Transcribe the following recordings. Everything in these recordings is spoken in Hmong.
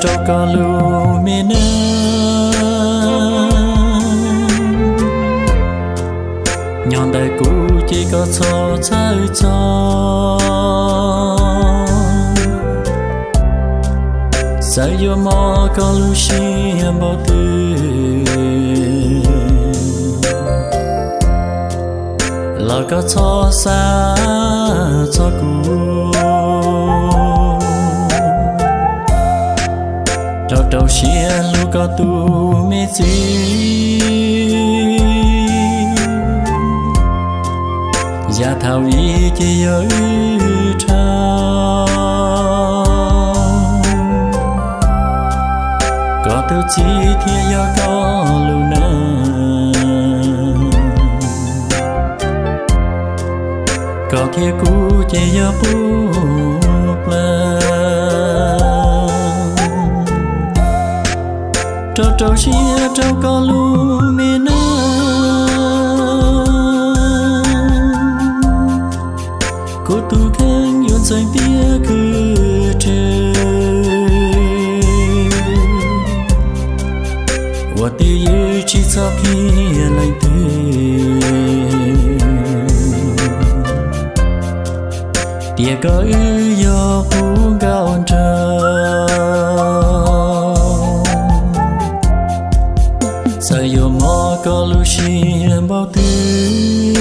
rau koj lub me neej. Nyob ntawm kuv ces koj txhob txhawj txog, txawm yuav mob koj lub siab npaum twg los koj txhob xav txog kuv. Rau rau siab hlub koj tus me txiv, yav thaum ub ces yog wb dhau, koj tus txiv thiaj yog koj lub neej, koj thiab kuv ces yog qub plawg. Rau rau siab rau koj lub me neej, kuv tus kheej yuav ntxeev tiab khwv rwg, ua twj ywm tsis txhob qhia leej twg tias koj wb yog qub nkaus nraug. Txawm yuav mob koj lub siab npaum twg,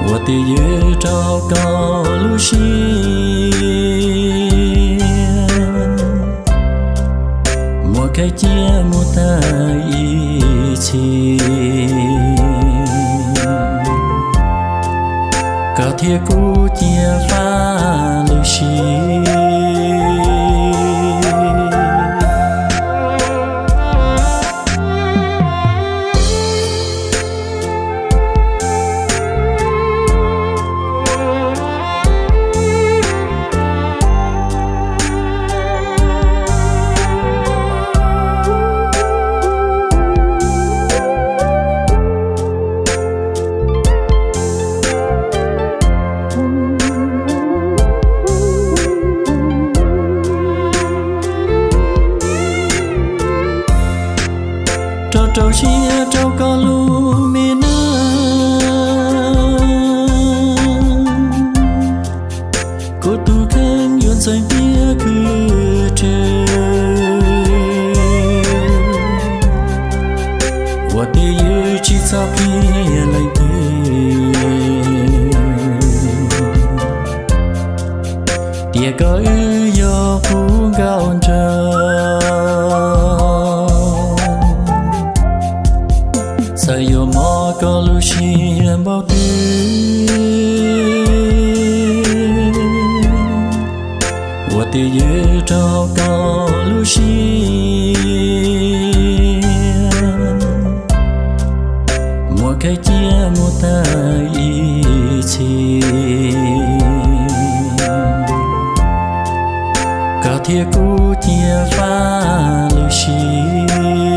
ua twj ywm rau koj lub siab, muab khawb cia mus tag ib txhis, koj thiab kuv cia faj lwm sij. Rau rau siab rau koj lub me neej, kuv tus kheej yuav ntxeev tiab khwv rwg, ua twj ywm tsis txhob qhia leej twg tias koj wb yog qub nkaus nraug. Txawm yuav mob koj lub siab npaum twg, ua twj ywm rau koj lub siab, muab khawb cia mus tag ib txhis, koj thiab kuv cia faj lwm sij.